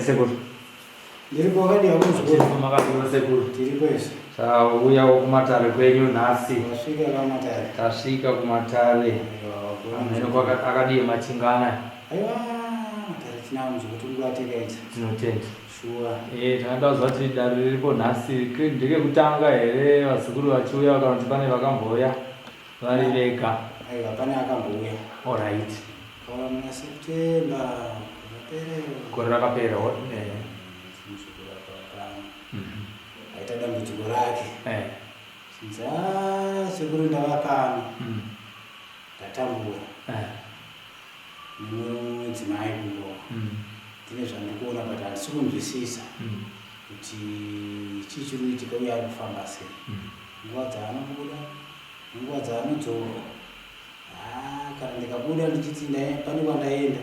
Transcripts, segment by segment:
Sekuru. Ndiripo, wakadii hako muzukuru? Makadii sekuru? Tiripo isu. Tauyawo kumatare kwenyu nhasi. Wasvika kamatare. Tasvika kumatare. Aiwa, Akadii machingana? Aiwa, matare tinawo muzukuru, tiri kuvatekaidza. Tinotenda. Shuwa. Eh, tanga kuziva kuti dare riripo nhasi ndekekutanga here vazukuru vachiuya kana kuti pane vakambouya vari vega? Aiwa, pane akambouya. Alright. Kauya muna September rapera. Gore rakapera. Eh. Muzukuru akapano. Aita dambudziko rake. Chinzi, "Ah, sekuru, ndava pano. Ndatambura. Nemudzimai kumboka. Ndine zvandiri kuona, but handisi kunzwisisa kuti chii chiri kuitika uye ari kufamba sei. Nguva dzaanobuda nenguva dzaanodzoka. Ah, kana ndikabuda ndichiti pane kwandaenda,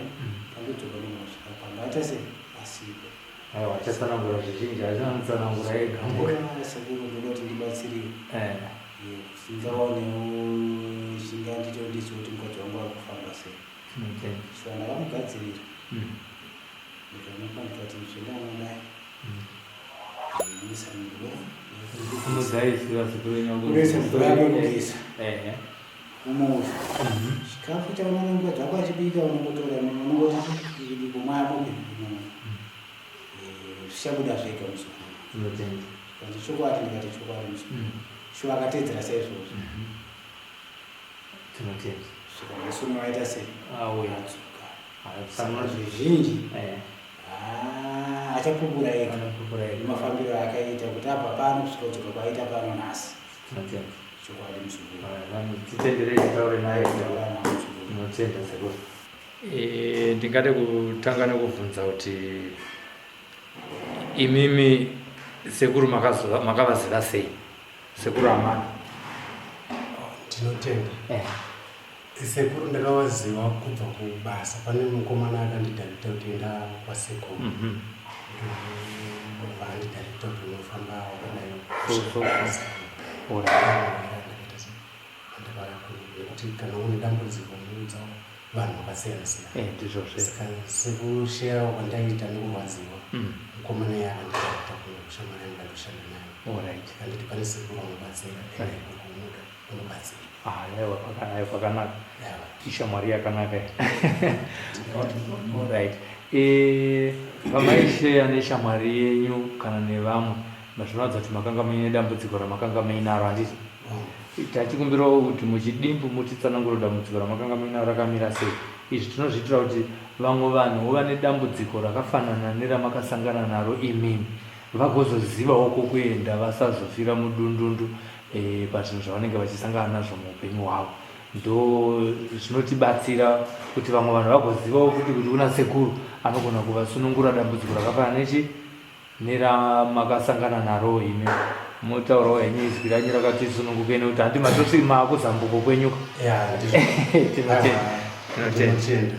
pandodzoka ndogosvika pamba aita sei? Asipo." Aiwa, achatsanangura zvizhinji, achanotsanangura ega. "Aiwa, sekuru, ndoda kuti ndibatsiriwe kuti ndingawanewo chingandiite kuti ndizive kuti mukadzi wangu ari kufamba sei." Tinotenda. Saka ndakamugadzirira, ndikamupa, ndikati zvendanodai muisa mumvura. Simudzai izwi, vazukuru venyu. Unoisa mvura yako yekugeza. Umuudza chikafu chaunoona mukadzi wako achibika, unongotora unongoti idiko mwamupe imomo. Zvichabuda zvega, muzukuru. Tinotenda. Kanzi, "Chokwadi?" Ndikati, "Chokwadi, muzukuru." Shuwa, akatedzera saizvozvo. Tinotenda. Svika nhasi uno waita sei? Auya. Adzoka. Ah, saka saka zvizhinji achapupura ega. Anopupura ega. Nemafambiro aakaita kuti abva pano kusvika kudzoka kwaita pano nhasi. Tinotenda. Chokwadi, muzukuru. Vanhu, titenderei titaure naye. Taura nawo, muzukuru. Tinotenda, sekuru. Ndingade kutanga nekubvunza kuti imimi sekuru makavaziva sei sekuru Amana? Tinotenda. Sekuru ndakavaziva kubva kubasa. Pane mukomana akandidirecta kuti enda kwasekuru. Ndobva andidirecta kuti unofamba wakadai. Ndakauya kuno nekuti kana une dambudziko unoudza vanhu vakasiyana siyana. Ndizvozve. Saka sekusheyawo kwandaiita nekurwadziwa, mukomana iye akandidirecta kuno kushamwari yangu yandoshanda nayo. Akanditi pane sekuru vanobatsira, enda ikoko, unoda unobatsira. Ah, aiwa, aiwa, kwakanaka. Ishamwari yakanaka. Alright. Pamaisheya neshamwari yenyu kana nevamwe, zvinoratidza kuti makanga muine dambudziko ramakanga muinaro, handiti? Tachikumbirawo kuti muchidimbu mutitsanangure dambudziko ramakanga muinaro rakamira sei. Izvi tinozviitira kuti vamwe vanhuwo vane dambudziko rakafanana neramakasangana naro imimi vagozozivawo kwokuenda, vasazofira mudundundu pazvinhu zvavanenge vachisangana nazvo muupenyu hwavo. Ndo zvinotibatsira kuti vamwe vanhu vagozivawo kuti kuna sekuru anogona kuvasunungura dambudziko rakafanana nechi neramakasangana naro imi. Motaurawo henyu, izwi ranyu rakati sununguke, nekuti handi matosvi maakuzambuko kwenyuka. Ya, ndizvo. Tinotenda. Tinotenda.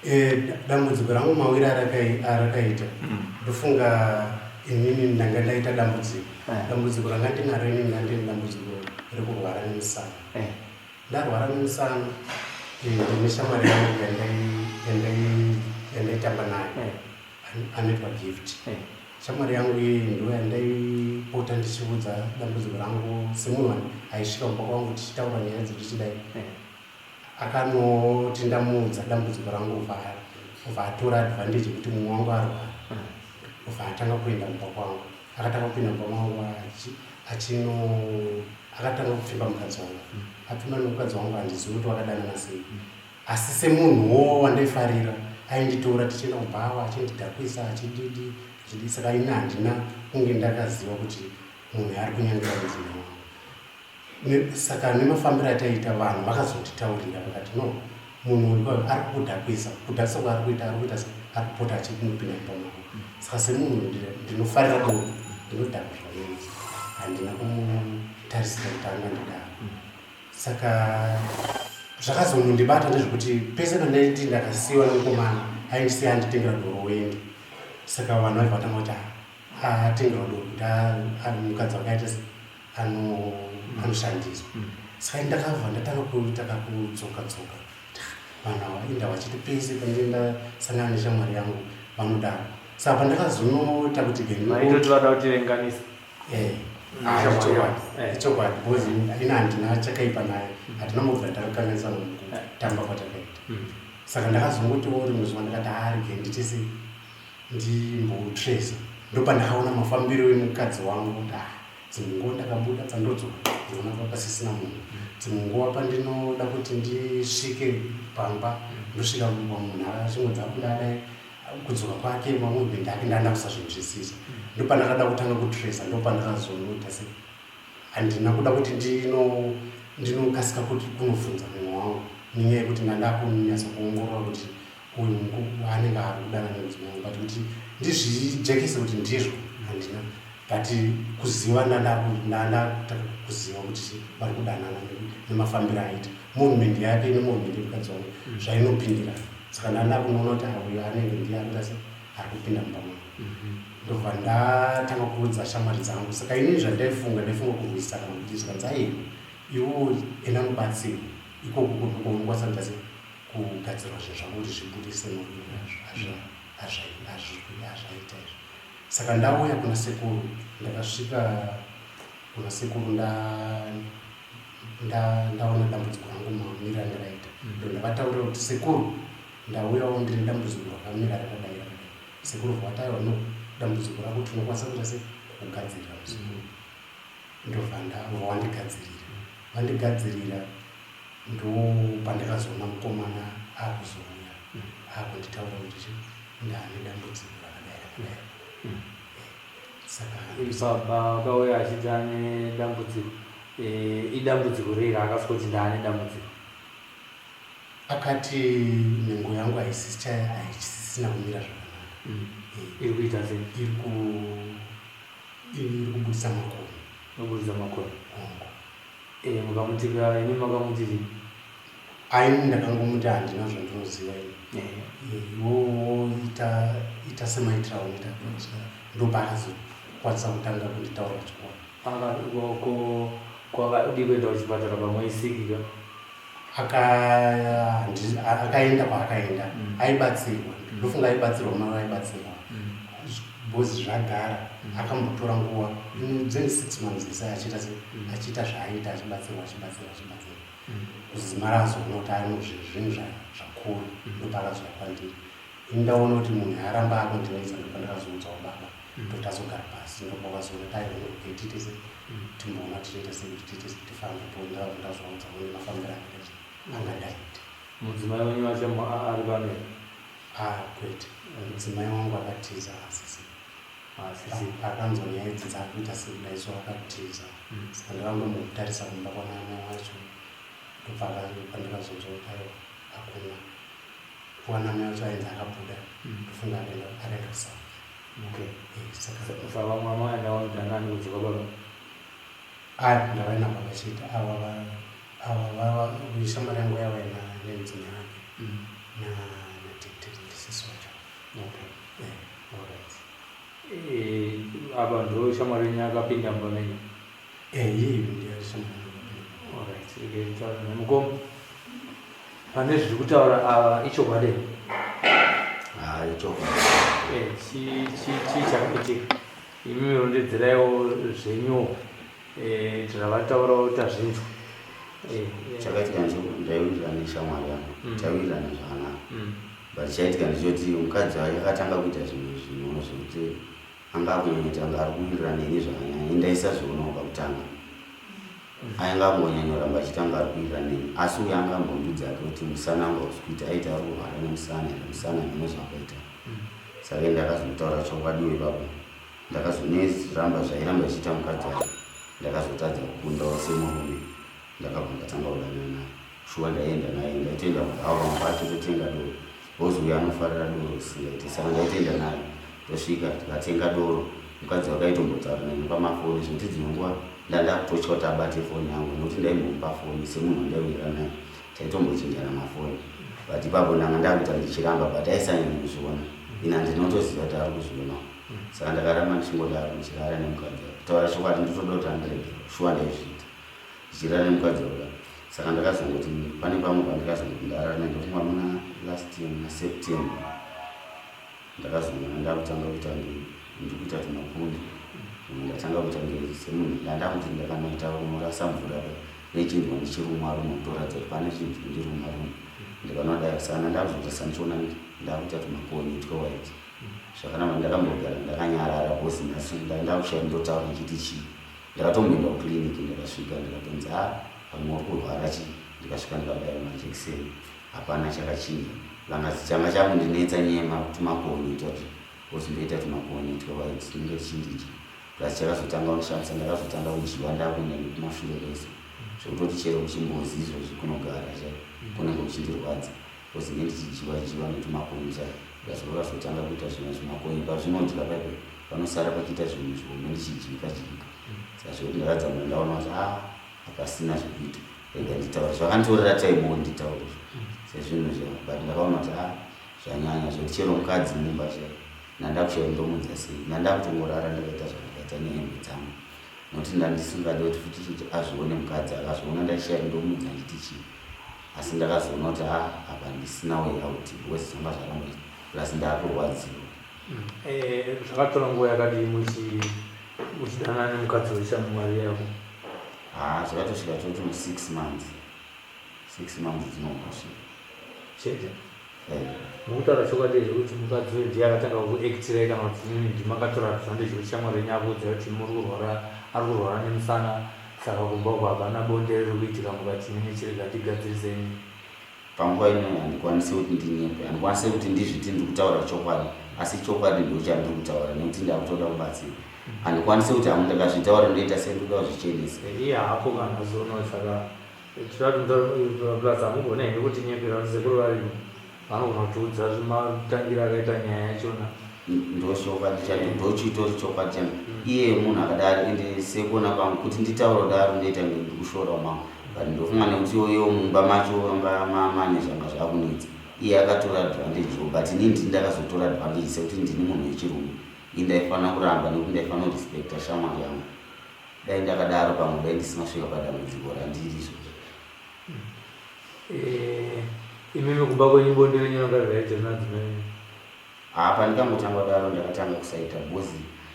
Ndinotenda. Dambudziko rangu mawiri arakaita, ndofunga inini ndanga ndaita dambudziko. Dambudziko ranga ndinaro inini, ndanga ndine dambudziko rekurwara nemusana. Ndarwara nemusana, ndine shamwari yangu yandaitamba nayo anoitwa Gift. Shamwari yangu iyi ndo yandaipota ndichiudza dambudziko rangu semunhu aisvika kumba kwangu tichitaura nyaya dzetichidai. Akanoti ndamuudza dambudziko rangu, ubva atora advantage yekuti mumwe wangu arwara, ubva atanga kuenda mumba kwangu. Akatanga kupinda mumba mangu achino akatanga kupfimba mukadzi wangu. Apfimba nemukadzi wangu, handizivi kuti wakadanana sei, asi semunhuwo wandaifarira ainditora tichienda kubhawa, achindidhakwisa, achididi achidi. Saka ini handina kunge ndakaziva kuti munhu ari kunyangira mudzimai wangu. Saka nemafambiro ataiita, vanhu vakazonditaurira vakati, "No, munhu uyu ari kukudhakwisa. Kudhakwisa kwaari kuita, ari kuita se ari kupota achimupinda mumba mako." Saka semunhu ndinofarira doro, ndinodhakwa zvanyanya, handina kumutarisira kuti angandidaro. Saka zvakazonondibata ndezvekuti pese pandaiti ndakasiyiwa nemukomana, aindisiya anditengera doro woenda. Saka vanhu vaibva vatanga kuti, "Ah, atengerwa doro kuti mukadzi wakaita se anoshandiswa." Saka ndakabva ndatanga kuita kakudzoka dzoka. Vanhu ava inda vachiti pese pandinda sangana neshamwari yangu. Vanodaro. Saka pandakazonoita kuti Vaitoti vada kutivenganisa. Eh. Ah, ichokwadi. Ichokwadi because ini handina chakaipa naye. Hatina mubvira takakanganisana mukutamba kwatakaita. Saka ndakazongotiwo rimwe zuva ndakati arege nditese ndimbotresa. Ndopandakaona mafambiro emukadzi wangu kuti ah dzimwe nguva ndakabuda pandodzoka ndoona papasisina munhu. Dzimwe nguva pandinoda kuti ndisvike pamba ndosvika munhu achingoti abuda adai kudzoka kwake mamovement ake ndanda kusazvinzwisisa. Ndopandakada kutanga kutresa ndopandakazonoita se handina kuda kuti ndino ndinokasika kuti kunobvunza mumwe wangu nenyaya yekuti ndandakunyatsa kuongorora kuti uyu anenge ari kudana nemudzimai wangu but kuti ndizvijekese kuti ndizvo handina but kuziva ndandataka kuziva kuti vari kudanana nemafambiro aita movement yake nemovement yemukadzi wangu zvainopindirana. Saka ndandakunoona kuti uyu anenge ndiye ari kuita se ari kupinda mumba mangu. Ndobva ndatanga kuudza shamwari dzangu. Saka inini zvandaifunga ndaifunga kurwisa kana kuti zvikanzi aiwa iwewo enda unobatsirwa ikoko ndokwaunokwanisa kuita se kugadzirwa zvinhu zvako kuti zvibude semaviro azvaita izvi. Saka ndauya kuna sekuru ndakasvika kuna sekuru ndaona dambudziko rangu mamiriro andakaita. Ndo ndavataurira kuti sekuru ndauyawo ndine dambudziko rakamira rakadai rakadai. Sekuru vati aiwa no dambudziko rako tinokwanisa kuita se kugadzirira muzukuru. Ndobva vandigadzirira. Vandigadzirira ndopandakazoona mukomana akuzouya akunditaura kuti chi ndane dambudziko rakadai rakadai. Saka Baba akauya achiti ane dambudziko. Idambudziko rei raakasvika kuti ndaane dambudziko? Akati nhengo yangu haisisina kumira zvakanaka. Iri kuita sei? Iri kubudisa makonye. Iri kubudisa makonye. Hongu. Mukamuti imi makamuti chii? Aini ndakangomuti handina zvandinoziva ini. Iwowo ita semaitiro aunoita. Ndopaakazokwanisa kutanga kunditaura chikoro. Kwakadii kuenda kuchipatara pamwe isikika? Akaenda kwaakaenda aibatsirwa. Ndofunga aibatsirwa mai vaibatsirwa. Because zvagara akambotora nguva dzeni 6 months isai achiita se achiita zvaaiita achibatsirwa achibatsirwa achibatsirwa. Kuzimara azoona kuti ano zvinhu zvakura ndopaakazouya kwandiri. Ini ndaona kuti munhu aramba akundinetsa ndopandakazoudzawo baba ndokuti azogara pasi ndopakazoona kuti aiwa okay tiite se timboona kuti tiite sei kuti tiite tifambe po ndakabva ndazoudza kuti mafambiro akaita anga ndaita. Mudzimai wenyu wacho ari pano here? Ah kwete. Mudzimai wangu akatiza asisi. Asisi. Paakanzwa nyaya idzi dzakuita sekudai so akatiza. Saka ndakangomutarisa kumba kwana wacho ndobva pandakazonzwa kuti aiwa hakuna. Kwana mai wacho ainzi akabuda ndofunga akaenda kuSouth. Okay. Saka vamwe vamaenda vanodana kunze kwababa? Aya ndavaina baba chete ava ava shamwari yangu yavaina nemudzimai wake na natete ndisisi wacho. Okay. Alright. Apa ndo shamwari yenyu akapinda mumba menyu? Iyeyu ndiye shamwari yangu akapinda. Alright. Regai nemukoma. Pane zviri kutaura ava ichokwadi here? Ah, ichokwadi. Chii chakaitika? Imi rondedzeraiwo zvenyu zvavataurawo tazvinzwa. Chakaitika ndechekuti ndaiwirirana neshamwari yangu, taiwirirana zvakanaka. But chaitika ndechekuti mukadzi wake akatanga kuita zvimwe zvinhu zvekuti anga akunyanya anga ari kuwirirana neni zvakanyanya. Ini ndaisazvionawo pakutanga. Ainge akungonyanya kuramba achiita anga ari kuwirirana neni. Asi uyu anga ambondiudza hake kuti musana wangu hausi kuita, aiti ari kurwara nemusana here, musana hameno zvaakaita. Saka ini ndakazotaura chokwadiwo ipapo. Ndakazoneziramba zvairamba zvichiita mukadzi wacho. Ndakazotadza kukundawo semurume. Ndakabva ndatanga kudanana naye. Shuwa ndaienda naye, ndaitoenda kubhawa pamwe pacho totenga doro. Because uyu anofarira doro zvisingaite. Saka ndaitoenda naye. Tosvika tikatenga doro. Mukadzi wake aitombotaura neni pamafoni zvekuti dzimwe nguva ndandakutotya kuti abate foni yangu nekuti ndaimbomupa foni semunhu wandaiwirirana naye. Taitombochinjana mafoni. But ipapo ndanga ndakuita ndichiramba but aisanyanya kuzviona. Ini handinotoziva kuti ari kuzvionawo. Saka ndakaramba ndichingodaro ndichirara nemukadzi wake. Kutaura chokwadi ndinotoda kuti andiregere. Shuwa ndaizviita. Ndichirara nemukadzi wake. Saka ndakazongoti pane pamwe pandakazongoti ndarara naye ndofunga muna last year muna September. Ndakazoona ndakutanga kuita kunge ndikuita tumapundu ndatanga kuita kunge semunhu ndandakuti ndakanoita kunorasa mvura nechinzwa ndichirumwa rumwa kutoratidza kuti pane chinhu chikundiruma rumwa ndikanodaro saka ndakuzoita sandichiona ndakuita tumakonye twawaiti zvakanaka ndakambogara ndakanyarara because nhasi ndakushaya ndotaura ndichiti chii Ndakatomboenda kuclinic ndikasvika ndikatonzi ah pamwe uri kurwara chii ndikasvika ndikabairwa majekiseni hapana chakachinja vanga changa chakundinetsa nyaya yematumakonye toti because ndoita tumakonye twewaiti tinenge tichindidya plus chakazotanga kundishamisa ndakazotanga kudyiwa ndakuenda nekumashure kwese zvekutoti chero kuchimbuzi izvozvi kunogara chai kunenge kuchindirwadza because ndinenge ndichidyiwa dyiwa netumakonye chai plus vakazotanga kuita zvimwe zvimakonye pazvinodya paipe panosara pachiita zvinhu zvihombe ndichidyika dyika saka zvekuti ndakadza munhu ndaona kuti a ah, hapasina zvekuita rega nditaure zvakanditorera time wo nditaure sezvinhu zva but ndakaona kuti a ah, zvanyanya zvekuti chero mukadzi mumba chai ndandakushaya ndomudza sei ndandakutongorara ndakaita zvandakaita nehembe dzangu nokuti ndandisingadi kuti futi chiti azvione mukadzi akazviona ndaishaya ndomudza nditi chii asi ndakazoona kuti a ah, apa ndisina way out because zvanga zvaramba plus ndakurwadziwa Eh, zvakatora nguva yakadii muchidanana nemukadzi weshamwari yako? Haa, zvakatosvika toti 6 months. 6 months dzinongosvika. Chete. Eh. Mukutaura chokwadi here kuti mukadzi uyu ndiye akatanga kukuactirai kana kuti imimi ndimakatora advantage kuti shamwari yenyu akuudzai kuti muri kurwara ari kurwara nemusana saka kumba uko hapana bonde riri kuitika mukati imimi chirega ndigadzirise ini. Panguva ino handikwanise kuti ndinyepe, handikwanise kuti ndizviti ndiri kutaura chokwadi, asi chokwadi ndochandiri kutaura nekuti ndakutoda kubatsirwa. Handikwanise kuti hangu ndakazvitaura ndoita sendikuda kuzvichenesa. Iye haapo kana zono saka tinoda kuti plus hamugone henyu kutinyepera kuti sekuru variko vanogona kutiudza matangira akaita nyaya yachona. Ndochokwadi chacho ndochitori chokwadi chacho iye munhu akadari ende sekuona kwangu kuti nditaure kudaro ndoita kunge ndiri kushora umambo but ndofunga nekuti iyoyo mumba macho vanga mane zvanga zvakunetsa iye akatora advantage but inini ndini ndakazotora advantage sekuti ndini munhu wechirume ini ndaifanira kuramba nekuti ndaifanira kurespecta shamwari yangu dai ndakadaro pamwe dai ndisina kusvika padambudziko randiri izvozvo eh, imimi kumba kwenyu bonde renyu ranga riraita rinadzimai venyu Haa pandikangotanga kudaro ndakatanga kusaita because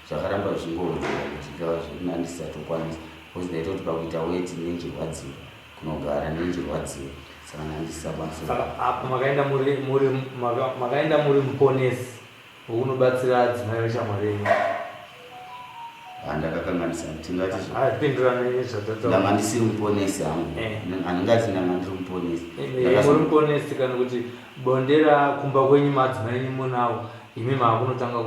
zvakaramba zvichingowedzera kudyika zvekuti ndandisisatokwanisa because ndaita kuti pakuita weti ndinenjirwadziwa kunogara ndinenjirwadziwa saka ndandisisakwanisa Saka apa makaenda muri muri maka, makaenda muri muponesi wekunobatsira adzimai veshamwari yenyu. Haa ndakakanganisa tingati zve Ah, pindurana nezvatataura. ndanga ndisiri muponesi hangu Eh. handingati ndanga ndiri muponesi Eh, Ndakazo- muri muponesi kana kuti Bondera kumba kwenyu madzimai enyu munawo imi maakunotanga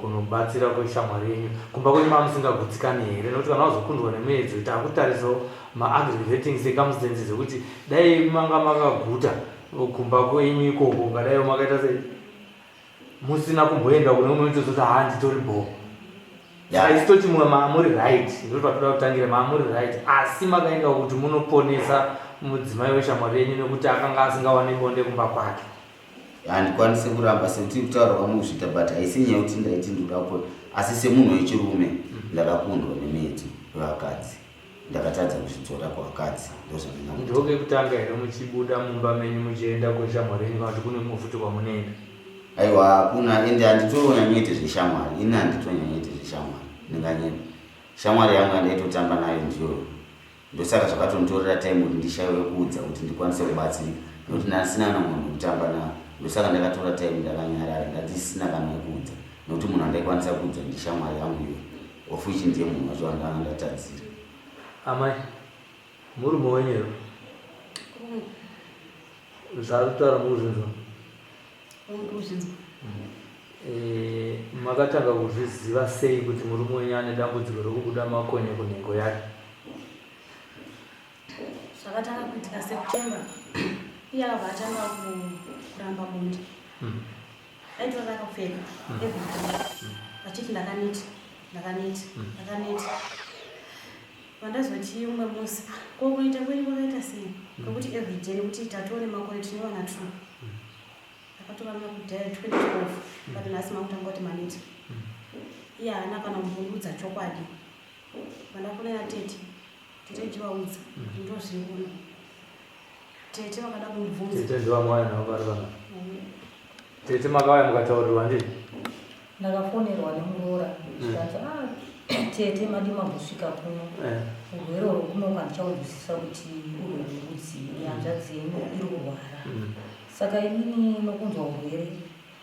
kunobatsira kweshamwari yenyu kumba kwenyu maamusingagutsikani here nekuti kana wazokundwa nemuedzo takutarisawo maaggravating circumstances ekuti dai manga makaguta kumba kwenyu ikoko ungadai makaita sei musina kumboenda kune umwe unotozoti haa nditori bho saka isu toti mumwe maamuri right ndoti patoda kutangira maamuri right asi makaenda kuti munoponesa mudzimai weshamwari yenyu nekuti akanga asingawane bonde kumba kwake handikwanise kuramba sekuti kutaura kwamuzvita but haisi nyaya yekuti ndaiti ndikuda kupona asi semunhu wechirume ndakakundwa nemiedzo yevakadzi Ndakatadza kuzvidzora kuvakadzi ndozvandinga. Ndokekutanga here muchibuda mumba menyu muchienda kweshamwari yenyu kana kuti kune mumwe futi kwamunoenda? Aiwa hakuna ende handitonyanyoite zveshamwari ini handitonyanyoite zveshamwari ndinganyeba shamwari yangu yandaitotamba nayo ndiyoyo ndosaka zvakatonditorera time kuti ndishaiwe wekuudza kuti ndikwanise kubatsirika nokuti ndandisina kana munhu wekutamba nayo ndosaka ndakatora time ndakanyarara ndandisina kana wekuudza nokuti munhu andaikwanisa kuudza ndishamwari yangu iyoyo Of which ndiye munhu wacho wandanga ndatadzira. Amai, murume wenyu here? Zvaari kutaura mukuzvinzwa? Mukuzvinzwa. Eh, makatanga kuzviziva sei kuti murume wenyu ane dambudziko rekubuda makonye kunhengo yake? Zvakatanga kuitika September. Iye akabva atanga kuramba bonde. Aitora akapfeka everyday achiti ndakaneta ndakaneta ndakaneta vandazoti umwe musi ah, ko kuita kwenyu kwakaita sei kwekuti everyday nekuti tatoo nemakore tine vana two ndakatovana kudhaya 2012 but nhasi makutanga kuti maneta iye haana kana kumbondiudza chokwadi vandafonera tete tete ndichivaudza kuti ndozviri kuno tete vakada kundibvunza Tete ndovamwaya navo vari vana. Tete makauya mukataurirwa ndii? Ndakafonerwa nemuroora zvikanzi ah, tete madi mambosvika kuno eh. Urwere urwu kuno handichaunzwisisa kuti urwere rudzii, nehanzvadzi yenyu iri kurwara. Saka inini nokunzwa urwere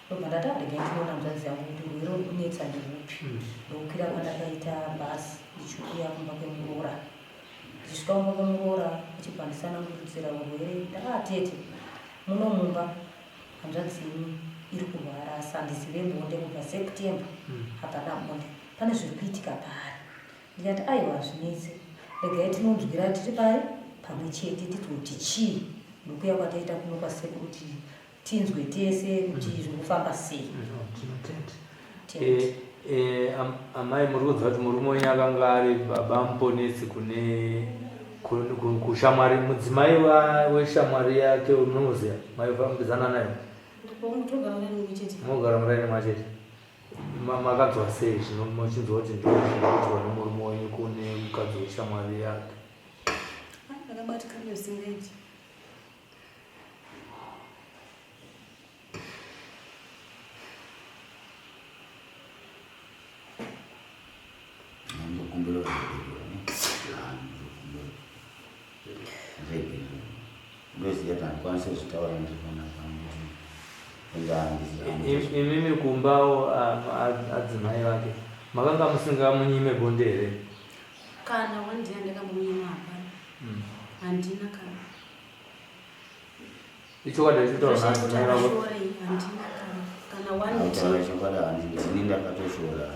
ndobva ndati ah, regai ndinoona hanzvadzi yangu kuti urwere uri kunetsa ndeupi. Ndokukwira kwandakaita bhasi ndichiuya kumba kwemuroora. Ndichisvika kumba kwemuroora achibva andisananguridzira urwere, ndakati tete muno mumba Hanzvadzi yenyu iri kurwara asi handizive bonde kubva September hapana bonde pane zviri kuitika paari. Ndikati aiwa hazvinetse regai tinonzwira tiri pai pamwe chete tinzwe kuti chii ndokuya kwataita kuno kwasekuru kuti tinzwe tese kuti zviri kufamba sei. Tinotenda. Eh, eh, amai muri kunzwa kuti murume wenyu akanga ari baba muponesi kune kushamwari mudzimai weshamwari yake munomuziva maifambidzana naye mogara muraini mwachete makanzwa sei zvino muchinzwa kuti ndizvo zvinoitwa nemurume wenyu kune mukadzi weshamwari yake akabatikana zvisingaiti Ndokumbira ruregerero ne ndokumbira ruregerero. Ndoziva kuti handikwanisi kuzvitaura ndiri panapa nekuti ende handizi Imimi kumbawo adzimai vake makanga musingamunyime bonde here? Kana one day andakambomunyima hapana. Handina kana. Ichokwadi achitaura naadzimai vako. Kutaura chokwadi handini ndakatoshora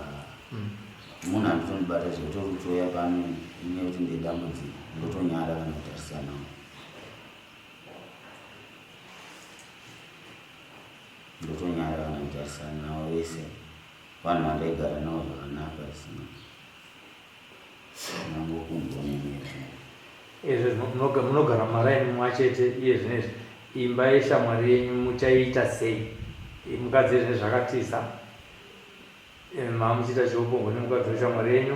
munhu anditondibata zvekuti kutouya pano inyaya yekuti ndine dambudziko ndotonyara kana kutarisana nawo ndotonyara kana kutarisana navo vese vanhu vandaigara navo zvakanaka zvisina Izvi munogara mumaraini mumwachete iye zvinezvi imba yeshamwari yenyu muchaiita sei? Mukadzi izvi zvakatiza mamuchiita cheupombwe nemukadzi weshamwari yenyu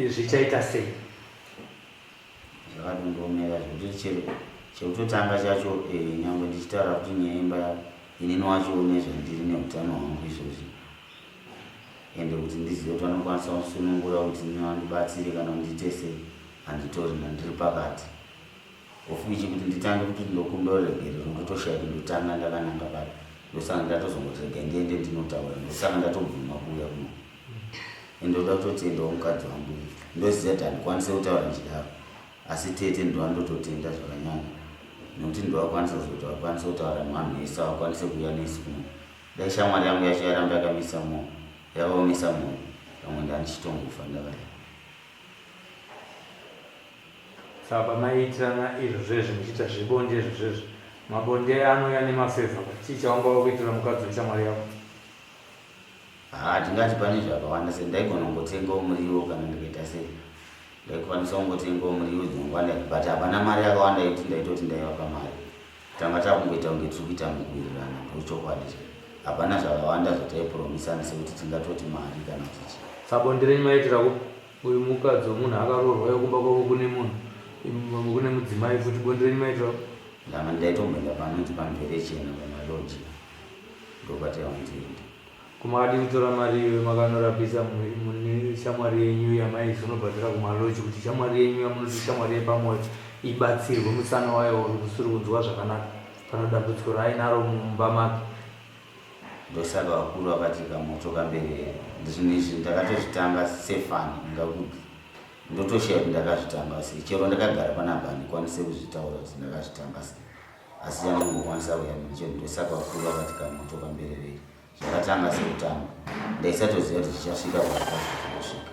zvichaita sei? Zvakatondiomera zvekuti chero chekutotanga chacho eh, nyangwe ndichitaura kuti nyaya imba inini wacho nezvandiri neutano hwangu izvozvi Ende kuti ndizive kuti vanokwanisa kundisunungura kuti vandibatsire kana kundiite sei handitorina ndiri pakati of which kuti nditange kuti ndokumbira ruregerero ndotoshaya kuti ndotanga ndakananga papi ndosaka ndatozongoti regai ndiende ndinotaura ndosaka ndatobvuma kuuya kuno ende ndoda kutotendawo mukadzi wangu ndoziva kuti handikwanise kutaura ndichidaro asi tete ndovandototenda zvakanyanya nekuti ndovakwanisa kuzoti vakwanise kutaura nevanhu vese vakwanise kuuya nesu kuno Dai shamwari yangu yacho yaramba yakamisa moyo, yakaomesa moyo, pamwe ndandichitongofa ndakadai. Saka pamaiitirana izvo zvezvi muchiita zvebonde izvo zvezvi, mabonde anouya nemafevha ka, chii chawanga wakuitira mukadzi weshamwari yako? Haa tingati pane zvakawanda sei, ndaigona kungotengawo muriwo kana ndikaita sei, ndaikwanisa kungotengawo muriwo dzinongwanda but hapana mari yakawanda yekuti ndaitoti ndaivapa mari. Tanga takungoita kunge tiri kuita mukuwirirana ndochokwadi chaicho. Hapana zvakawanda zvataipromisana sekuti tingatoti mari kana kuti chii. Sa bonde renyu maiitira kupi? Uyu mukadzi wemunhu akaroorwa iwe kumba kwako kune munhu kune mudzimai futi bonde renyu maiitira kupi? Ndanga ndaitomboenda panonzi paMverechena pamalodge ndopataiwanzoenda. Ko makadii kutora mari iyoyo makanorapisa mune shamwari yenyu yamaizonobhadhara kumalodge kuti shamwari yenyu yamunoti shamwari yepamoyo ibatsirwe musana wayo uri kusiri kunzwa zvakanaka kana dambudziko raainaro mumba make. Ndosaka vakuru vakati kamoto kamberere. Zvinhu izvi ndakatozvitanga sefani ndingakuti ndotosheya kuti ndakazvitanga sei chero ndakagara panapa handikwanise kuzvitaura kuti ndakazvitanga sei asi chandingokwanisa kuyamira chero ndosaka vakuru vakati kamoto kamberere Zvakatanga sekutamba ndaisatoziva kuti zvichasvika pazvakazosvika.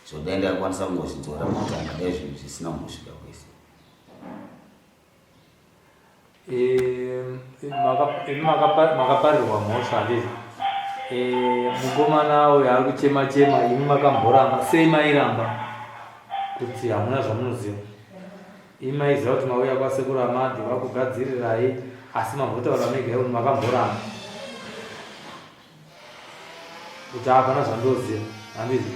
So dai ndakakwanisa kungozvidzora kutanga dai zvinhu zvisina kumbosvika kwese. Imi makaparirwa mhosva handiti? Mukomana uyo ari kuchema chema imi makamboramba sei mairamba kuti hamuna zvamunoziva? Imi maiziva kuti mauya kwasekuru Amadi vakugadzirirai asi mambotaura mega kuti makamboramba kuti hapana zvandoziva handizvo?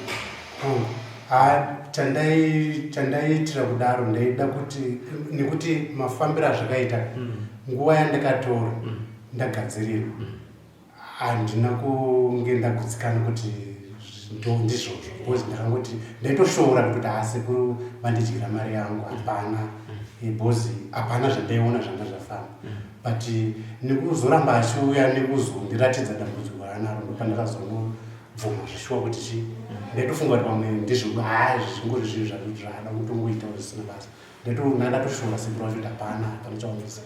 Ah, chandai chandaiitira kudaro ndaida kuti nekuti mafambiro azvakaita nguva yandakatora. ndagadzirirwa handina kunge ndagutsikana kuti ndizvozvo because ndakangoti ndaitoshoora kutoti haa sekuru vandidyira mari yangu hapana eh, because hapana zvandaiona zvanga zvafamba but nekuzoramba achiuya nekuzondiratidza dambudziko raanaro ndopandakazonobvuma zveshuwa kuti chii ndaitofunga kuti pamwe ndizvo haa zvingori zvinhu zvaada kutongoitawo zvisina basa Ndatoona ndatoshora sekuru vacho kuti hapana hapana chawanisa.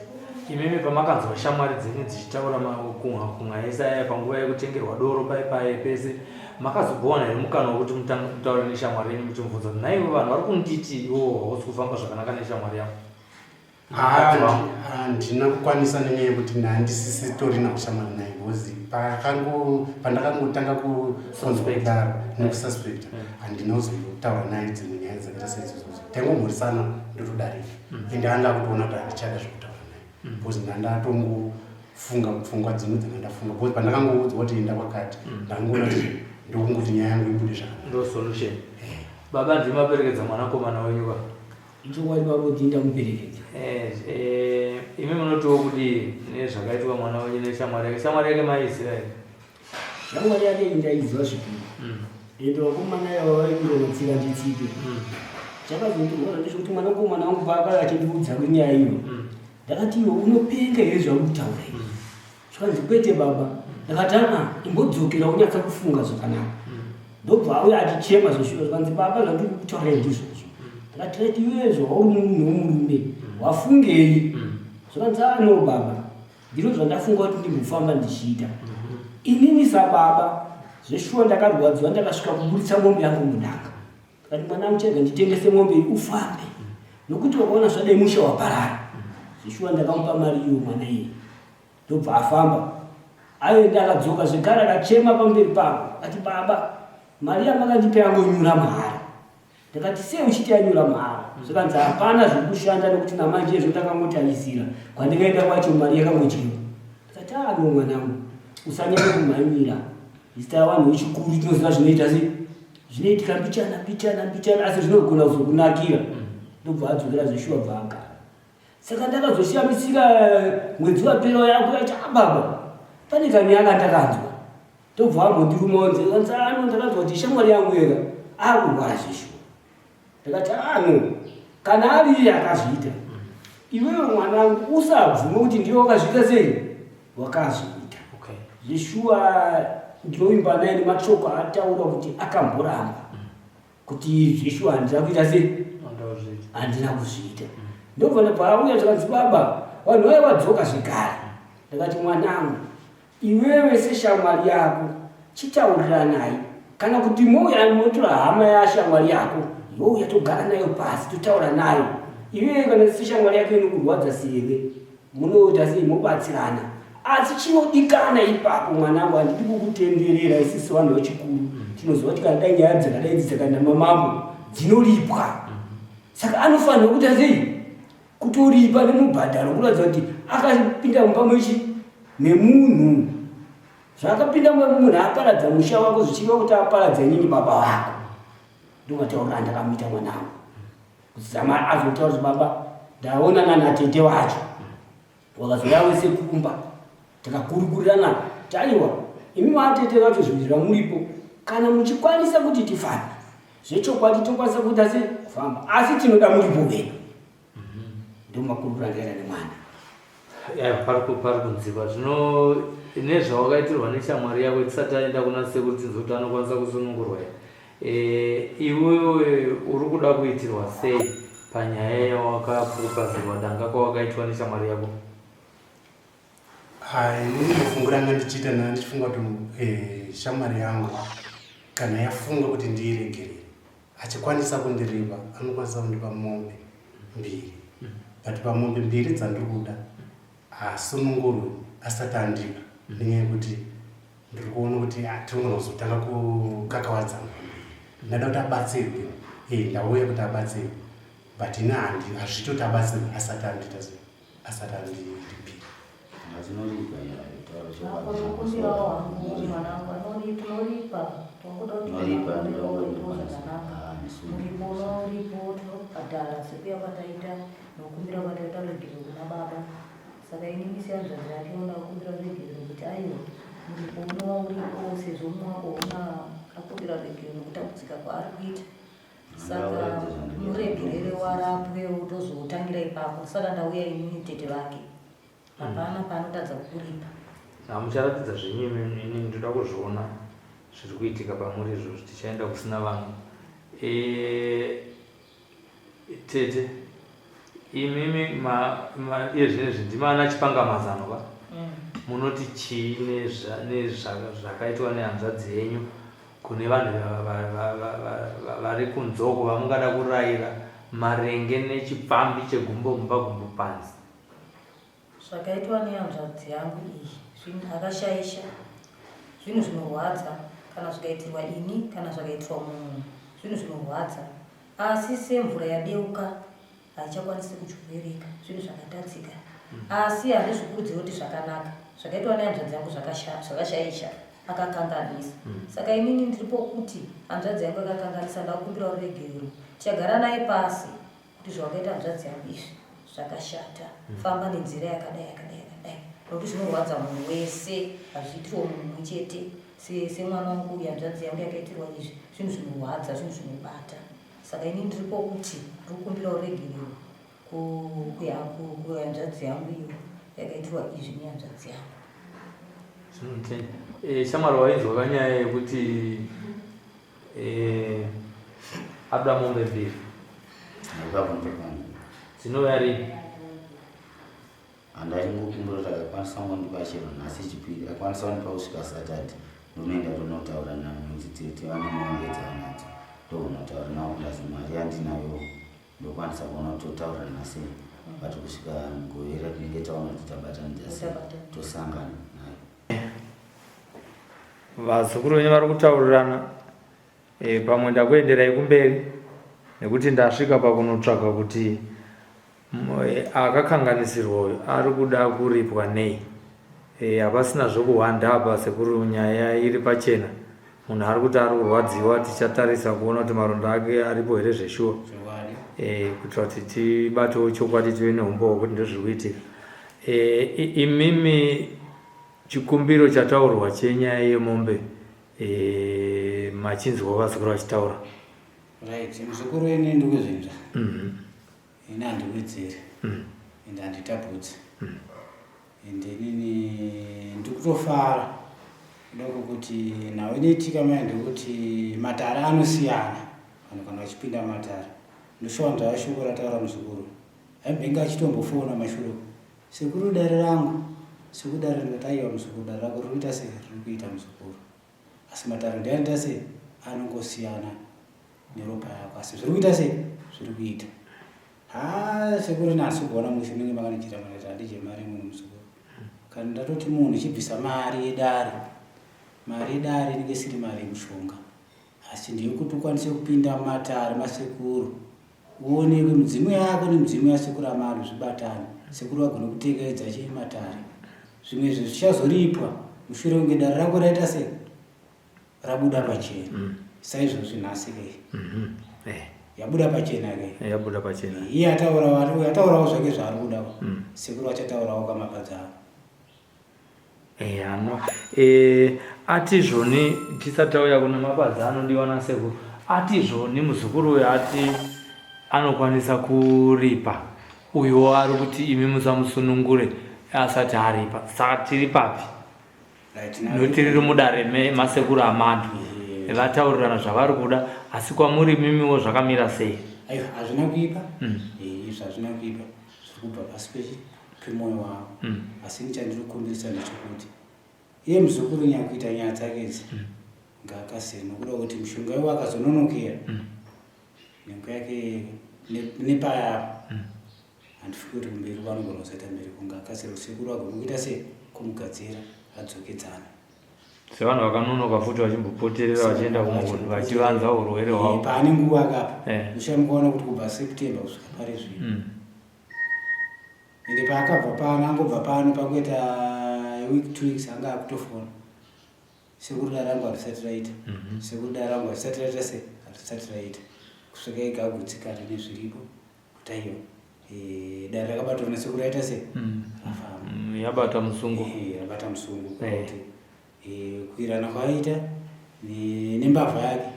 Imimi pamakanzwa shamwari dzenyu dzichitaura makunha kunha ese aya panguva yekutengerwa doro paye paye pese makazombowana here mukana wekuti mutange kutaura neshamwari yenyu muchimubvunza kuti nhaiwe vanhu vari kunditi iwowo hausi kufamba zvakanaka neshamwari yangu? Handina kukwanisa nenyaya yekuti ndandisisitorina ushamwari naye because pandakangotanga kufunzwa kudaro nekususpecta handina kuzotaura naye dzimwe nyaya dzakaita seidzodzo taingomhoresana ndotodarika mm. ende anga akutoona kuti handichada zvekutaura naye mm. because ndandatongofunga pfungwa dzimwe dzanga ndafunga because pandakangoudzwa kuti enda kwakati mm. ndangoona kuti ndokungoti nyaya yangu ibude zvakanaka ndo solution eh. baba ndimaperekedza mwanakomana wenyu ka ichokwadi baba kuti ndamuperekedza eh, eh, imi munotiwo kudii nezvakaitwa mwana wenyu neshamwari yake shamwari yake maiziva here Shamwari yake iyi ndaiziva zvikuru. Mm. Ende vakomana ava vaindirova tsika nditsike. Mm. Chakazondirwadza ndechekuti mwanakomana wangu paakauya achindiudza kwenyaya iyo. Mm. Ndakati iwe unopenga here zvauri kutaura izvi? Mm. Zvikanzi kwete baba. Ndakati aa imbodzokera unyatsa kufunga zvakanaka. Mm. Ndobva auya achichema zveshuwa zvikanzi baba zvandiri kutaura ndizvozvo. Mm. Ndakati right iwewe zvauri munhu wemurume mm. wafungei? Mm. Zvikanzi aa no baba. Ndizvo zvandafunga kuti ndimbofamba ndichiita. Inini sababa zveshuwa ndakarwadziwa ndakasvika kuburitsa mombe yangu mudanga. Ndikati mwanangu chega nditengese mombe iyi ufambe. Nokuti wakaona zvadai musha waparara. Zveshuwa ndakamupa mari iyo mwana iye. Ndobva afamba. Aenda akadzoka zvekare akachema pamberi pangu. Akati baba mari yamakandipa yangonyura mahara. Ndakati sei uchiti yanyura mahara? Zvikanzi hapana zviri kushanda nekuti namanje izvo ndakangotarisira kwandikaenda kwacho mari yakangodyiwa. Ndikati ah no mwanangu usanyanya kumhanyira. Zita vanhu vechikuru tinoziva zvinoita sei? Zvinoitika mbichana mbichana mbichana asi zvinogona kuzokunakira. Ndobva adzokera zveshuwa bva agara. Saka ndakazoshamisika mwedzi wapera uya akuya chababa pane kanyaya kandakanzwa. Ndobva vambondiruma nzeve kanzi ano ndakanzwa kuti shamwari yangu yega akurwara zveshuwa. Ndakati ano kana ari iye akazviita iwewe mwanangu usabvume kuti ndiwe wakazviita sei wakazviita. Okay. Zveshuwa ndinovimba naye nemashoko aataura kuti akamboramba kuti zveshuwa handina kuita sei handina kuzviita. Ndobva ndabva auya zvikanzi baba vanhu vaya vadzoka zvekare. Ndakati mwanangu Iwewe seshamwari yako chitauriranai kana kuti mouya motora hama yashamwari yako youya togara nayo pasi totaura nayo iwewe kana seshamwari yako inokurwadza sewe munoita sei mobatsirana asi chinodikana ipapo mwanangu handidi kukutenderera isisi vanhu vechikuru tinoziva kuti kana dai nyaya dzakadai idzi dzakaenda mamambo dzinoripwa saka anofanirwa kuita sei Kutoripa nemubhadharo kuratidza kuti akapinda mumba mechi memunhu. Zvaakapinda mumba memunhu aparadza musha wako zvichireva kuti aparadza inini baba vako. Ndomataurira andakamuita mwanangu. Kuzama azotaura kuti baba ndaonana natete wacho. Wakazouya wese kumba tikakurukurirana taiwa imi vatete vacho zvinhu zvamuripo kana muchikwanisa kuti tifambe zvechokwadi tokwanisa kuita se kufamba asi tinoda muripo wedu ndomakurukura ndaita nemwana pari kunzikwa zvino nezvawakaitirwa neshamwari yako tisati aenda kuna sekuru tinzwe kuti anokwanisa kusunungurwa here eh, iwewe uri kuda kuitirwa sei panyaya yawakapupazirwa danga kwawakaitwa neshamwari yako Inini mafungiro anga ndichiita naa ndichifunga kuti eh, shamwari yangu kana yafunga kuti ndiiregerere achikwanisa kundiripa anokwanisa kundipa mombe mbiri but pamombe mbiri dzandiri kuda hasunungurwe asati andipa nenyaya yekuti ndiri kuona kuti ah, tinogona kuzotanga kukakavadzana pamberi ndada kuti abatsirwe eh, ndauya kuti abatsirwe but ini hazviiti kuti abatsirwe asati andiita sei asati andipira Muripo unoripo tinobhadhara sekuya kwataita nokumbira kwataita ruregerero kuna baba. Saka inini sehanzvadzi yake ndakumbira ruregerero kuti aiwa muripo unova uripo sezvo mumwe wako una akumbira ruregerero nekutambudzika kwaari kuita. Saka muregerere warapwe utozotangira ipapo. Saka ndauya inini tete vake. Hapana paanotadza kuripa. Hamucharatidza zvenyu imi ini ndoda kuzviona zviri kuitika pamuri izvozvi tichaenda kusina vanhu. E, tete imimi iye zvinezvi ndimi ana chipangamazano ka mm. munoti chii nezvakaitwa nehanzvadzi yenyu kune vanhu vari kunzoko vamungada kurayira maringe nechipfambi chegumbo mumba gumbo panze Zvakaitwa nehanzvadzi yangu iyi zvinhu akashaisha zvinhu zvinorwadza kana zvikaitirwa ini kana zvakaitirwa munhu zvinhu zvinorwadza asi semvura yadeuka haichakwanisi kudyorereka zvinhu zvakatadzika asi handizvikurudziri kuti zvakanaka zvakaitwa nehanzvadzi yangu zvakashaisha akakanganisa saka inini ndiripo kuti hanzvadzi yangu akakanganisa ndakumbira ruregerero tichagara naye pasi kuti zvawakaita hanzvadzi yangu izvi zvakashata mm. famba nenzira yakadai yakadai yakadai nokuti zvinorwadza munhu wese hazviitirwo munhu mumwe chete semwana wangu uyu hanzvadzi yangu yakaitirwa izvi zvinhu zvinorwadza zvinhu zvinobata saka ini ndiri pokuti ndiri kukumbira uregerero kuhanzvadzi yangu iyo yakaitirwa izvi nehanzvadzi yangu eh, shamwari wainzwa kanyaya yekuti Eh, abuda mombe mbiri dzinouya rini handachingokumbira kuti akakwanisa kungondipa chero nhasi chipiri akwanisa kundipa kusvika saturday ndonoenda tonotaura navo nekuti tete vane mombe dzavanadzo ndokunotaura navo plus mari yandinayo ndokwanisa kuona kuti totaura nase but kusvika mugovera tinenge taona kuti tabatanidza sei tosangana nayo Vazukuru venyu vari kutaurirana e, pamwe ndakuenderai kumberi nekuti ndasvika pakunotsvaga kuti e, akakanganisirwa uyu ari kuda kuripwa nei. E, hapasina zvekuhwanda apa sekuru, nyaya iri pachena. Munhu ari kuti ari kurwadziwa, tichatarisa kuona kuti maronda ake aripo here zveshuwa e, kuitira kuti tibatewo chokwadi tive neumbowo kuti ndozviri kuitika. E, imimi Chikumbiro chataurwa chenyaya yemombe e, machinzwa vazukuru vachitaura. Right, muzukuru ini ndikuzvinzwa. Mhm. Ini handiwedzeri. Mm. Ende handitapudzi. Mm. Ende inini ndikutofara kudako kuti nhau inoitika maya ndekuti matare anosiyana vanhu kana vachipinda matare. Ndoshowanzwa shoko rataura muzukuru. Aimbenge achitombofona mashure Sekuru dare rangu sekuru dare ndikati aiwa muzukuru dare rako riri kuita sei riri kuita muzukuru asi matare ndianoita sei anongosiyana neropa yako asi zviri kuita sei zviri kuita haa sekuru nhasi kuona mushe munenge makandichita mari kuti handidye mari yemunhu muzukuru kana ndatoti munhu chibvisa mari yedare mari yedare inenge isiri mari yemushonga asi ndeyekuti ukwanise kupinda mumatare masekuru Uonekwe mudzimu yako nemudzimu yasekuru amanu zvibatane sekuru vagone kutekedza chii matare zvimwe izvi zvichazoripwa mushure kunge dare rako raita sei rabuda pachena mm. saizvozvi nhasi ke mm -hmm. eh. yabuda pachena ke yabuda pachena iye ataurawo ataurawo zvake zvaari kudawo mm. sekuru vachataurawo kamapadza avo Eya no. E, ati zvoni tisati tauya kuna mapadza anodiwa nasekuru. Ati zvoni muzukuru uyo ati anokwanisa kuripa. Uyo ari kuti imi musamusunungure asati aripa. Saka tiri papi? Nokuti riri mudare masekuru aMandu. Vataurirana zvavari kuda asi kwamuri mimiwo zvakamira sei? Aiwa hazvina kuipa. Mm. Eh, izvi hazvina kuipa. Zviri kubva pasi pechi pemoyo wavo mm. asi ini chandinokumbirisa ndechekuti iye muzukuru nyakuita nyaya dzake idzi mm. ngaakasire nokuda kuti mushonga iwo akazononokera mm. nhengo yake nepaya mm. handifungi kuti kumberi kwanogona kuzoita mberi kunge akasire sekuru agone kuita sei kumugadzira adzokedzana sevanhu vakanonoka futi vachimbopoterera vachienda kumwe kunhu vachivanza urwere hwavo paane nguva akapa eh. ushamukaona kuti kubva september kusvika pari zvino mm. Ende paakabva pano angobva pano pakuita week two weeks anga akutofona sekuru dare rangu harisati raita mm -hmm. sekuru dare rangu harisati raita se harisati raita kusvika ega agutsikana nezviripo kuti aiwa e, dare rakabatwa nesekuru raita se mm. rafamba. Yabata musungo. Yabata musungo kuti kuirana kwaaita nembavha yake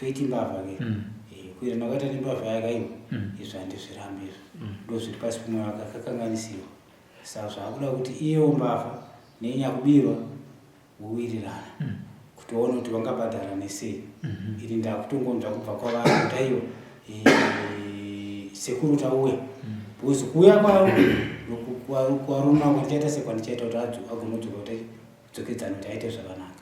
toiti mbavha ke kuirana kwaita nembavha yake aiwa izvo handizvirambi izvo ndozviri pasi pemwoyo wake akakanganisiwa saka zvaakuda kuti iyewo mbavha nenyakubirwa vowirirana kuti vaone kuti vangabhadharane sei. Ini ndakutongonzwa kubva kwavari kuti aiwa eh, sekuru tauya because kuuya kwavo kwaruma kwandichaita sekwandichaita kuti agone kudzoka kuti dzokedzana kuti aite zvakanaka.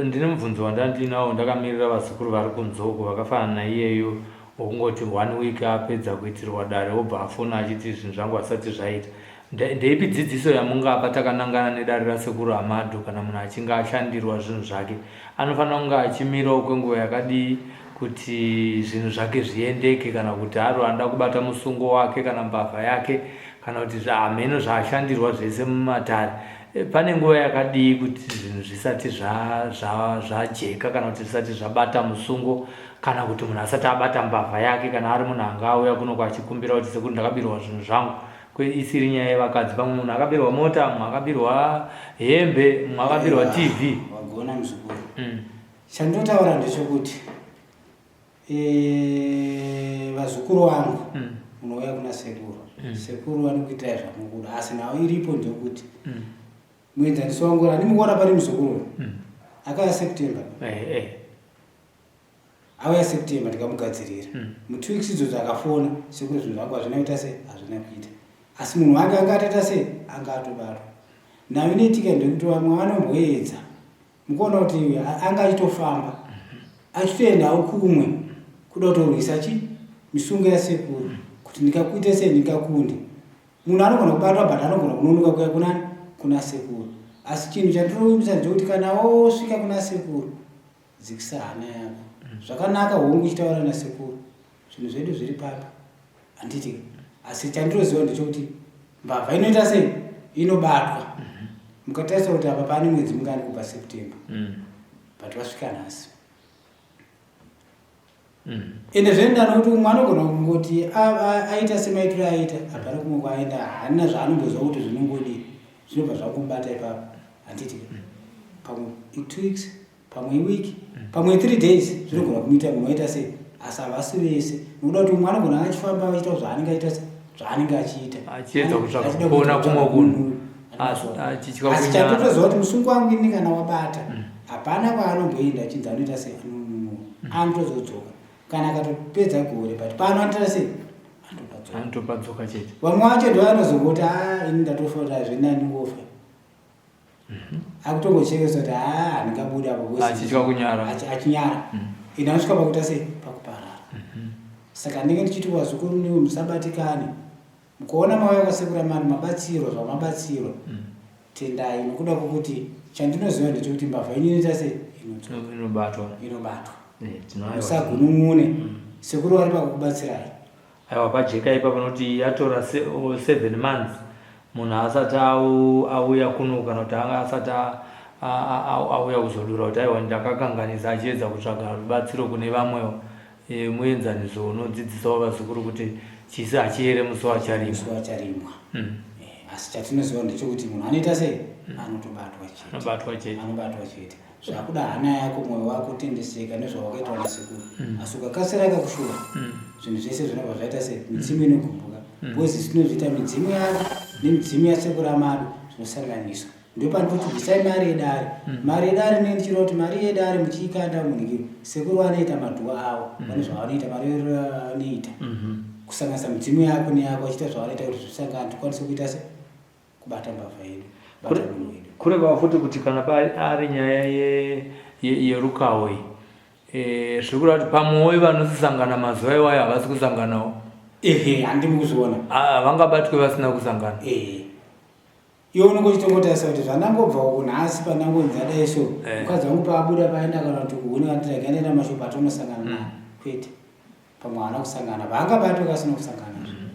Ndine mubvunzo wandandinawo ndakamirira vazukuru vari kunze uko vakafanana naiyeyu wokungoti one week apedza kuitirwa dare obva afona achiti zvinhu zvangu hazvisati zvaita. Ndeipi dzidziso yamungapa takanangana nedare rasekuru Amadu kana munhu achinge ashandirwa zvinhu zvake? Anofanira kunge achimirawo kwenguva yakadii kuti zvinhu zvake zviendeke kana kuti aro anoda kubata musungo wake kana mbavha yake kana kuti hameno zvaashandirwa zvese mumatare Eh, pane nguva yakadii kuti zvinhu zvisati zvajeka kana kuti zvisati zvabata musungo kana kuti munhu asati abata mbavha yake kana ari munhu anga auya kuno achikumbira kuti sekuru ndakabirwa zvinhu zvangu isiri nyaya yevakadzi pamwe munhu akabirwa mota mumwe akabirwa hembe mumwe akabirwa tv wagona muzukuru Chandinotaura ndechekuti eh, vazukuru vangu munouya kuna sekuru sekuru vanokuitirai zvamukuda asi nhau iripo ndeyekuti muenzaniso wangu uri handimukuona pane muzukuru uyu akauya September Eh, eh. auya September ndikamugadzirira mutwo weeks idzodzo akafona sekuru zvinhu zvangu hazvina kuita sei hazvina kuita asi munhu wake anga atoita sei anga atobatwa nhau inoitika ndeyekuti vamwe vanomboedza Mukuona kuti anga achitofamba achitoendawo kumwe kuda kutorwisa chi misungo yasekuru kuti ndikakuite sei ndingakunde. Munhu anogona kubatwa but anogona kunonoka kuya kunani kuna sekuru. Asi chinhu chandinovimbisa ndechekuti kana wosvika kuna sekuru dzikisa hana yako. Zvakanaka hongu uchitaura nasekuru zvinhu zvedu zviri papi handiti asi chandinoziva ndechekuti mbavha inoita sei inobatwa mukatarisa kuti apa pane mwedzi mungani kubva september but vasvika nhasi ende zvinoenda nokuti umwe anogona kungoti aita semaitiro aita hapana kumwe kwaaenda haana zvaanomboziva kuti zvinongodii zvinobva zvakubata ipapo handiti pamwe two weeks pamwe iweek pamwe 3 days zvinogona kumuita munhu waita sei asi havasi vese nokuda kuti umwe anogona achifamba achiita zvaanenge aita se zvaanenge achiita achiedza kutsvaka kupona kumwe kunhu asi chatotoziva kuti musungo wangu ini kana wabata hapana kwaanomboenda achinzi anoita sei anonunura anotozodzoka kana akatopedza gore but pano anoita sei anotopadzoka chete vamwe vacho ndovanozongoti a ini ndatofa kuti hazvina ndingofa Akutongochekesa kuti haa handingabude apo because Achitya kunyara. Achinyara. Ende anosvika pakuita sei? Pakuparara. Saka ndinenge ndichiti vazukuru niwe musabatikane. Mukaona mauya kwasekuru Amani mabatsirwa zvamabatsirwa. Tendai nokuda kwokuti chandinoziva ndechekuti mbavha yenyu inoita sei? Inodzoka. Inobatwa. Inobatwa. Eh, tinoaiwa. Musagunun'une. Sekuru vari pakukubatsirai. Aiwa pajeka ipapo nokuti yatora 7 months munhu asati auya kuno kana kuti anga asati auya kuzodura kuti aiwa ndakakanganisa achiedza kutsvaga rubatsiro kune vamwewo. E, muenzaniso unodzidzisawo vazukuru kuti chisi hachiyere musi wacharimwa. Musi wacharimwa. Eh, asi chatinoziva ndechekuti munhu anoita sei? Anotobatwa chete. Anobatwa chete. Anobatwa chete. Zvakuda hana yako moyo wako tendeseka nezvawakaitwa nasekuru mm. asi ukakasira akakushura mm. zvinhu zvese zvinobva zvaita se midzimu mm. inogumbuka because mm. tinozviita midzimu yako nemidzimu yasekuru amadu zvinosanganiswa ndopanototi bvisai mari yedare mm. mari yedare nei ndichireva kuti mari yedare muchiikanda munhikiro sekuru vanoita madhuwa avo mm. vane zvavanoita mari vanoita mm -hmm. kusanganisa midzimu yako neyako vachiita zvavanoita kuti zvisangane tikwanise kuita se kubata mbavha yedu bata munhu wedu. Kureva futi kuti kana ari nyaya yerukawo iyi eh, zviri kureva kuti pamwoyo vanosangana mazuva iwayo havasi kusanganawo. Ehe, handimi kuzviona. Ah, vangabatwe vasina kusangana. Ehe. Iwe unenge uchitongotarisa kuti zvandangobva uku nhasi pandangonzi adai so eh. mukadzi wangu paabuda paenda kana kuti kuhuni kandirege andaenda mashopu atonosangana naye kwete. Pamwe haana kusangana vaangabatwe kasina kusangana mm.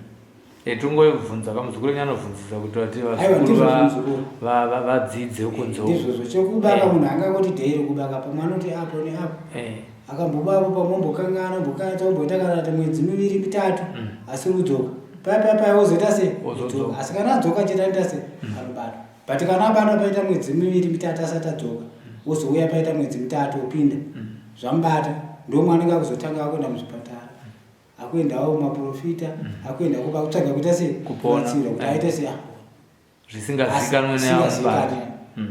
E, tongobvunza kamuzukuru wenyu anobvunzisa kuti vati vazukuru vadzidze kunze ndizvozvo chekubaka eh. munhu angangoti dheiri kubaka pamwe anoti apo neapo eh. akambobapo pamwe ombokangana ombokangana omboita kana kuti mwedzi miviri mitatu mm. asi kudzoka. Paya paya paya wozoita sei? Wozodzoka. Asi kana adzoka chete anoita sei? Anobatwa. But kana abatwa paita mwedzi miviri mitatu asati adzoka, wozouya paita mwedzi mitatu opinda. Zvamubata ndomwe anenge akuzotanga akuenda muzvipatara. Akuendawo kumaporofita, akuenda kuba kutsvaga kuita sei? Kupona. Kubatsirwa kuti aite sei? Zvisingazikanwe neamubati.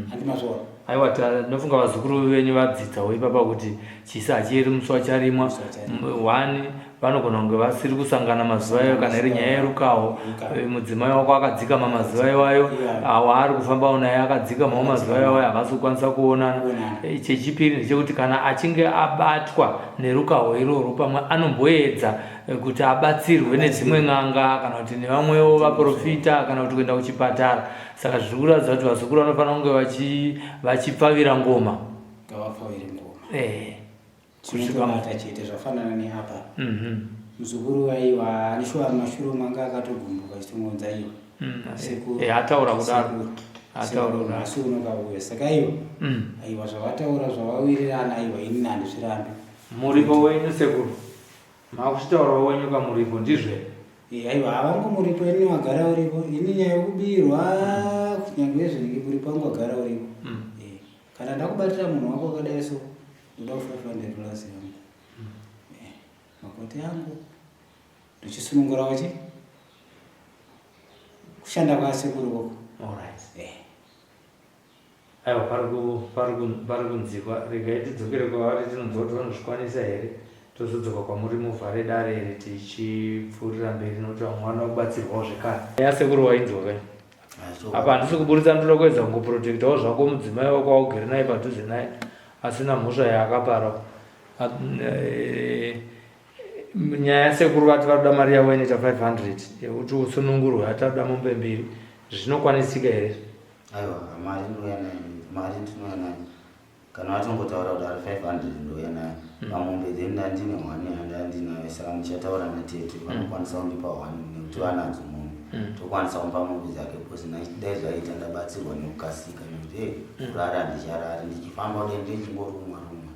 Handimazviona. Aiwa tinofunga vazukuru venyu vadzidzawo ipapa kuti chisi hachiyeri musi wacharimwa. One vanogona kunge vasiri kusangana mazuva iwayo kana iri nyaya yerukaho mudzimai wako akadzikama mazuva iwayo waari kufambawo naye akadzikamawo mazuva iwayo havasi kukwanisa kuonana. Chechipiri ndechekuti kana achinge abatwa nerukaho iroro pamwe anomboedza kuti abatsirwe nedzimwe n'anga kana kuti nevamwewo vaprofita kana kuti kuenda kuchipatara. Saka zviri kuratidza kuti vazukuru vanofanira kunge vachipfavira ngoma. Ngavapfavire ngoma. Kusvika chete zvafanana neapa. Muzukuru aiwa anishuwa mumashure umu anga akatogumbuka achitongonza iwe. Sekuru. Ataura kudaro. Ataura kudaro. Asi unokauya saka iwe. Aiwa zvavataura zvavawirirana aiwa ini handizvirambi. Muripo wenyu sekuru. Makuchitaurawo wenyu kamuripo ndizvo here? Aiwa havangu muripo ini wagara uripo ini nyaya yekubirwa kunyangwe zvinenge muripo wangu wagara uripo. Kana ndakubatira munhu wako wakadai so ndoda 500 dollars yangu. Makoti angu ndochisunungura wachi kushanda kwasekuru koko. All right. Aiwa pari kunzikwa regai tidzokere kwavari tinonzwa kuti vanozvikwanisa here tozodzoka kwamuri muvhare dare iri tichipfuurira mberi nokuti vamwe vanoda kubatsirwawo zvekare. Yasekuru wainzwa kai? Apa handisi kuburitsa ndoda kuedza kungoprotectawo zvako mudzimai wako waugere naye padhuze naye asina mhosva yaakapara. Nyaya yasekuru vati varoda mari yavo inoita 500 yekuti usunungurwe ataroda mombe mbiri zvinokwanisika here? Aiwa mari ndouya nayo, mari ndinouya nayo. Kana vatongotaura kudaro 500 ndouya nayo. Pamombe then ndandine one yandandinayo saka ndichataura natete vanokwanisa kundipa one nekuti vanadzo mombe. Tokwanisa kumupa mombe dzake because dai zvaita ndabatsirwa nekukasika nekuti hey, kurara handicharari ndichifamba kudai ndichingorumwa rumwa.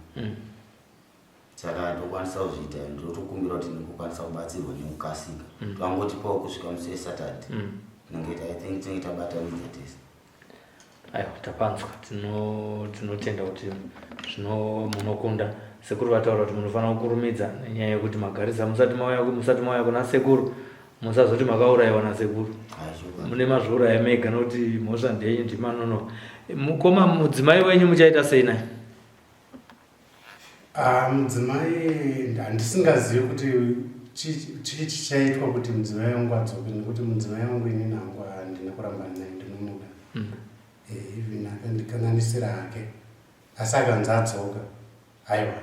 Saka tokwanisa kuzviita ndotokumbira kuti ndingokwanisa kubatsirwa nekukasika. Twangotipawo kusvika musi weSaturday. Tinenge I think tinenge tabatanidza tese. Aiwa tapanzwa tinotenda kuti zvino munokunda. Sekuru vataura kuti munofanira kukurumidza nenyaya yekuti magarisa musati mauya musati mauya kuna sekuru musazoti makaurayiwa nasekuru. Mune mazviuraya mega nokuti mhosva ndeyenyu ndimanonoka. Mukoma mudzimai wenyu muchaita sei naye? Ah, mudzimai handisingazivi kuti chii chichaitwa kuti mudzimai wangu adzoke nekuti mudzimai wangu inini hangu handina kurambana naye ndinomuda. Even akandikanganisira hake asi akanzi adzoka aiwa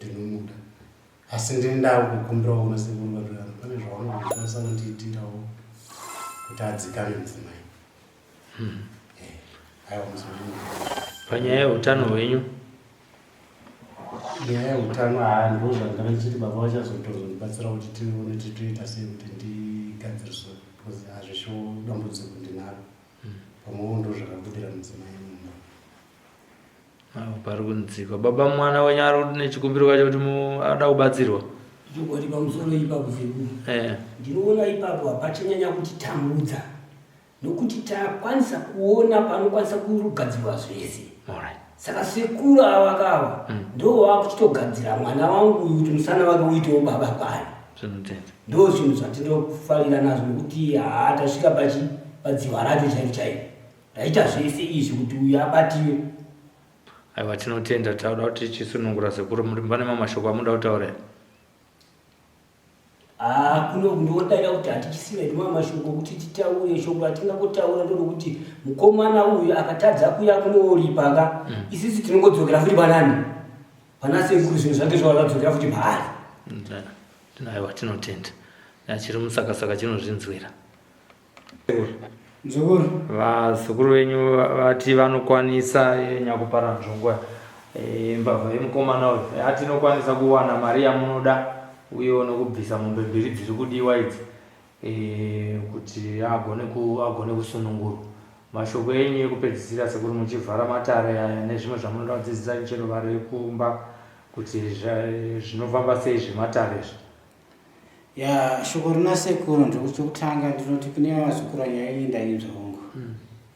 ndinomuda asi ndini ndakukumbirawo kuna sekuru vatorano pane zvavanokwanisa kundiitirawo kuti adzikame mudzimai. Aiwa mudzimai. Panyaya yeutano hwenyu? Nyaya yeutano haa ndo zvandanga ndichiti baba vachazotozondibatsira kuti tione kuti toita sei kuti ndigadziriswe because hazvisho dambudziko ndinaro. Pamwewo ndo zvakabudira mudzimai mumba. Awo pari kunzikwa. Baba mwana wenyu ari nechikumbiro kacho kuti ada kubatsirwa. Chokwadi pamusoro ipapo sekuru. Ndinoona ipapo hapachanyanya kutitambudza. Nokuti takwanisa kuona panokwanisa kugadzirwa zvese. Alright. Saka sekuru ava kava ndo vakuchitogadzira mwana wangu uyu kuti musana wake uitewo baba kwayo. Zvinotenda. Ndo zvinhu zvatinofarira nazvo nekuti haa tasvika pachi padziva racho chairo chairo. Raita zvese izvi kuti uyu abatiwe. Aiwa tinotenda tauda kuti tichisunungura sekuru muri pane mamwe mashoko amunoda kutaura here? Haa kuno ndinodaira kuti hatichisina hedu mamwe mashoko okuti titaure. Shoko ratingangotaura nderokuti mukomana uyu akatadza kuya kunooripa ka isusu tinongodzokera futi panani pana sekuru zvinhu zvake zvavakadzokera futi paari. Aiwa tinotenda. Chiri musakasaka chinozvinzwira. Mzukuru. Vazukuru venyu vati vanokwanisa nyakupara nzvongo mbavha yemukomana uyu ati inokwanisa kuwana mari yamunoda uyewo nokubvisa mombe mbiri dziri kudiwa idzi kuti agone agone kusunungurwa. Mashoko enyu ekupedzisira sekuru muchivhara matare aya nezvimwe zvamunoda kudzidzisa chero vari kumba kuti zvinofamba sei zvematare izvi. Ya, shoko rina sekuru ndrokuti chokutanga ndinoti kune vazukuru nyaya iyi ndainzwa hongu.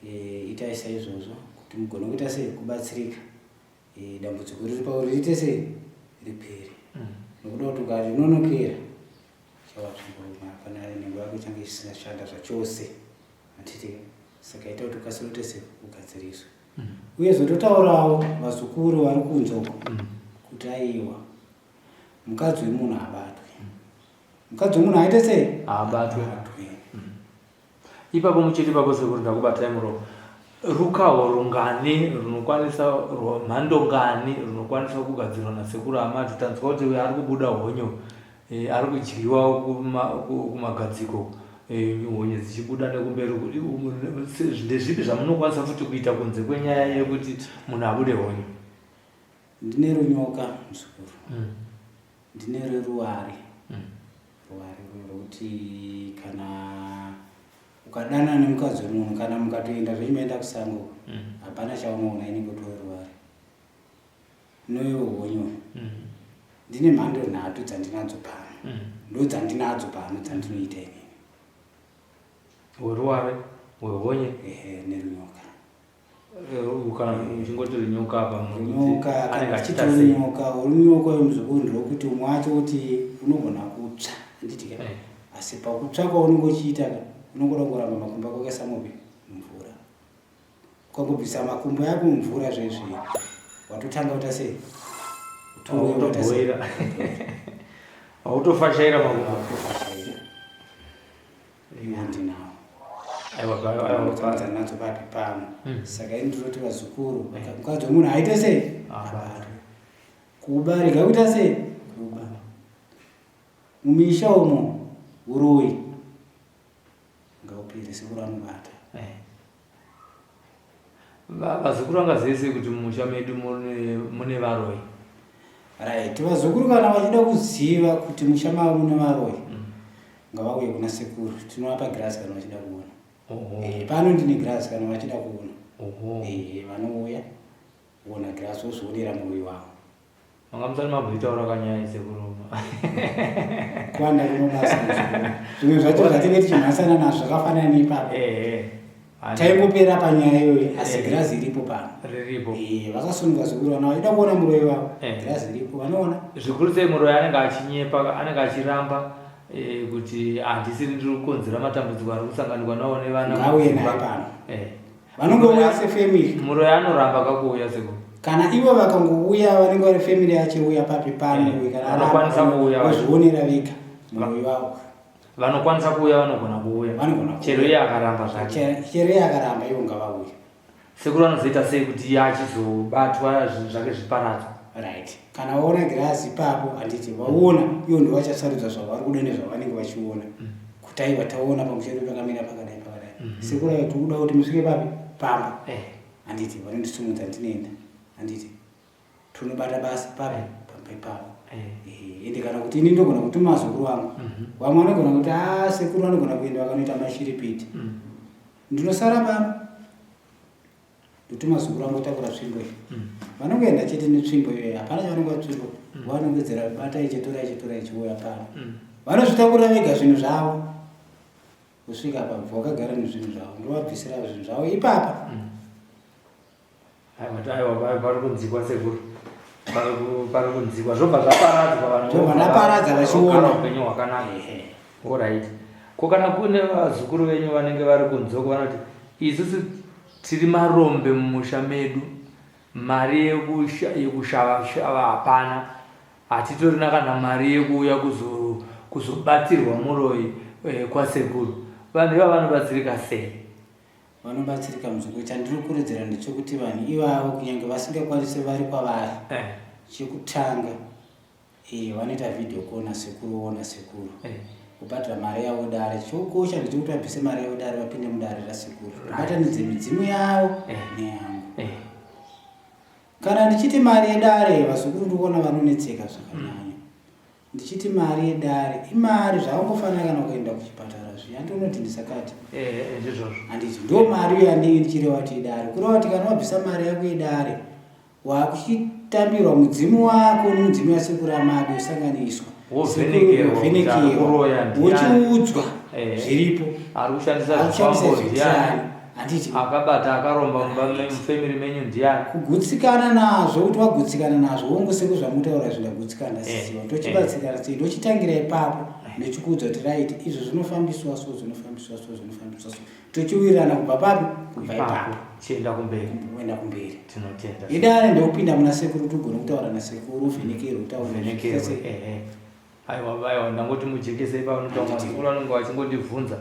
E, itai saizvozvo kuti mugone kuita sei kubatsirika. E, dambudziko riri pauri riite sei ripere. Nokuda kuti ukarinonokera chava tsvimborume hapana nhengo yako ichange isisashanda zvachose. Handiti saka ita kuti ukasire kuita sei ugadziriswe. Uye zvototaurawo vazukuru vari kunze uko kuti aiwa mukadzi wemunhu abatwe mukadzi wemunhu aite sei abatwe ipapo muchiti ipapo sekuru ndakubatai muromo rukaho rungani runokwanisa mhando ngani runokwanisa kugadzirwa nasekuru amati tanzwa kuti uyo ari kubuda honyo e, ari kudyiwa kumagadziko e, honye dzichibuda nekumberi ndezvipi zvamunokwanisa futi kuita kunze kwenyaya yekuti munhu abude honyo Ndine runyoka muzukuru. Ndine reruware. Ruware ruye rwekuti kana ukadanana nemukadzi wemunhu kana mukatoenda zvenyu maenda kusango hapana chaunoona inenge utori ruware. Noiwo honye uyu. Ndine mhando nhatu dzandinadzo pano. Ndodzandinadzo pano dzandinoita inini. Weruware, wehonye. Ehe, nerunyoka. Eh, kana uchingoti runyoka apa runyoka kana uchiti runyoka runyoka muzukuru ndrokuti umwe wacho kuti unogona kutsva handiti ka eh. asi pakutsva kwaunenge uchiita ka unongoda kungoramba makumbo ako akaisa mupi mumvura ukangobvisa makumbo yako mumvura zvezvi watotanga kuita sei autofashaira makumbo Handinawo. Aiwa nadzo papi pano. Saka ini ndinoti vazukuru mukadzi wemunhu aite sei? Abatwe. Kuba rega kuita sei? Kuba. Mumisha umo uroyi ngaupere sekuru anobata. Vazukuru vangazive sei kuti mumusha medu mune varoyi? Right, vazukuru kana vachida kuziva kuti musha mavo mune varoyi ngavauye kuna sekuru tinovapa girazi kana vachida kuona. Eh, pano ndine girazi kana vachida kuona. Eh, vanouya voona girazi vozvionera muroyi wavo. Manga musati mamboitaura kanyaya sekuru. Kuwanda kumabasa zvimwe zvacho zvatinge tichimhasana nazvo zvakafanana neipapo. Eh, eh. Taingopera panyaya iyoyo asi girazi iripo pano. Riripo. Eh, vakasununga zvikuru vana vachida kuona muroyi wavo. Girazi iripo vanoona. Zvikuru sei muroyi anenge achinyepa, anenge achiramba eh, kuti handisiri ndiri kukonzera matambudziko ari kusanganikwa nawo nevana. Ngauye naye pano. Eh. Vanongouya sefamily. Muroyi anoramba kakuuya sekuru. Kana ivo vakangouya vanenge vari family yachiuya papi pano eh, kana vanokwanisa kuuya vozvionera vega muroyi wavo. Vanokwanisa kuuya vanogona kuuya. Vanogona chero iye akaramba zvake. Chero iye akaramba ivo ngavauye. Sekuru vanozoita sei kuti iye achizobatwa zvinhu zvake zviparadzwa? Right. Kana waona girazi ipapo handiti vaona ivo ndivo vachasarudza zvavari kuda nezvavanenge vachiona. Kuti aiwa taona pamusha wedu pakamira pakadai pakadai. Sekuru ayo tikuda kuti musvike papi? Pamba. Eh. Handiti vanondisumudza ndinoenda. Handiti tonobata basa papi? Pamba ipapo. Eh. Ende kana kuti ini ndogona kutuma vazukuru vangu. Vamwe vanogona kuti ah sekuru vanogona kuenda vakanoita mashiripiti. Ndinosara pano. Ndotuma zukuru vangu takura tsvimbo iyi. Vanongoenda chete netsvimbo iyoyo. Hapana chavanonga tsvimbo. Vanongedzera bata ichi tora ichi tora ichi vouya pano. Vanozvitakurira vega zvinhu zvavo. Kusvika apa bva vakagara nezvinhu zvavo. Ndovabvisira zvinhu zvavo ipapa. Aiwa pari kunzikwa sekuru. Pari kunzikwa zvobva zvaparadzwa vanhu. Zvobva ndaparadza vachiona upenyu hwakanaka. Alright. Ko kana kune vazukuru venyu vanenge vari kunze uko vanoti isusu tiri marombe mumusha medu mari yekushava shava hapana hatitorina kana mari yekuuya kuzobatsirwa muroyi eh, kwasekuru vanhu ivava vanobatsirika sei? Vanobatsirika muzukuru chandinokurudzira ndechekuti vanhu ivavo kunyange vasingakwanise vari kwavari eh. chekutanga Eh, vanoita video call nasekuru voona sekuru eh. kubhadhara mari yavo dare chokosha ndechekuti vabvise mari yavo dare vapinde mudare rasekuru vabatanidze midzimu yavo eh. neyangu eh. kana ndichiti mari yedare vazukuru ndikuona vanonetseka zvakanyanya ndichiti mari yedare imari zvakangofanira kana ukaenda kuchipatara zviya ndinoti ndisakati ndizvozvo handiti ndo mari iyo yandinge ndichireva kuti idare kureva kuti kana wabvisa mari yako yedare Wakuchitambirwa mudzimu wako nemudzimu yasekuru amadi yosanganiswa. Wovhenekerwa, wochiudzwa eh. zviripo, ari kushandisa zvikwambo ndiani, handiti akabata akaromba mumba mufamily menyu ndiani. Kugutsikana nazvo, kuti wagutsikana nazvo, wongo sekuzvamutaura izvo, ndagutsikana, ndasiziva, eh. ndochibatsirana sei, ndochitangira ipapo, ndochikuudza kuti right, izvo zvinofambiswa so, zvinofambiswa so, zvinofambiswa so, tochiwirirana kubva papi, kubva ipapo chienda kumberi, kuenda kumberi. Tinotenda. Idare ndokupinda muna sekuru, tugone kutaura nasekuru, uvhenekero, utaura Uvhenekero, ehe. Aiwa, aiwa, ndangoti mujekese ipapo, nokuti vamwe vazukuru vanenge vachingondibvunza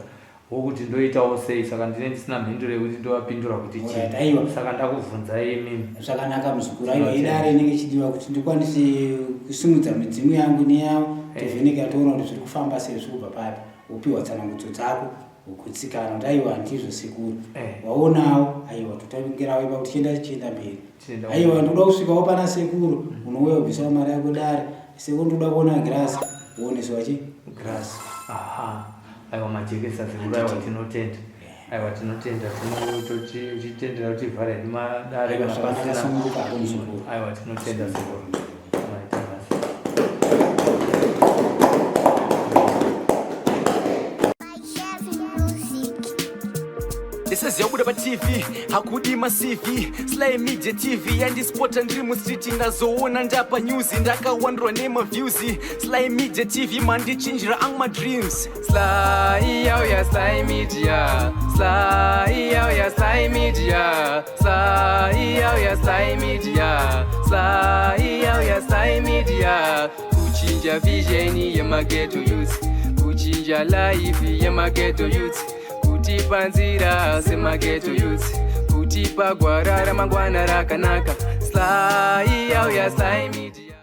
wokuti ndoitawo sei, saka ndine ndisina mhinduro yekuti ndovapindura kuti chii. Alright, aiwa. Saka ndakubvunzai imimi. Zvakanaka muzukuru, aiwa, idare inenge ichidiwa kuti ndikwanise kusimudza midzimu yangu neyavo, tovhenekera toona kuti zviri kufamba sei, zviri kubva papi, wopiwa tsanangudzo dzako, wogutsikana kuti aiwa, ndizvo sekuru. Waonawo, aiwa, totangirawo ipapo, tichienda tichienda mberi. Tichienda. Aiwa, ndoda kusvikawo pana sekuru, unouya wobvisawo mari yako dare, sekuru ndoda kuona girasi, wooneswa chi girasi. Aha, aiwa, majekesa sekuru, aiwa, tinotenda, aiwa, tinotenda, tinochitendera kuti vhara hedu madare. Aiwa, kana zvakanaka, pasina. Sununguka hako muzukuru. Aiwa, tinotenda sekuru, maita basa. Ndisaziva kubuda paTV hakudi maCV. Sly Media TV yandispota ndiri mustreet, ndazoona ndapa news, ndakawandirwa nemaviews. Sly Media TV mandichinjira ang madreams. Sly yauya, Sly Media, Sly yauya, Sly Media, Sly yauya, Sly Media, Sly yauya, Sly Media, kuchinja vision yemaghetto youth, kuchinja life yemaghetto youth, kutipa nzira semaghetto youth, kutipa gwara ramangwana rakanaka. Sly yauya, Sly Media.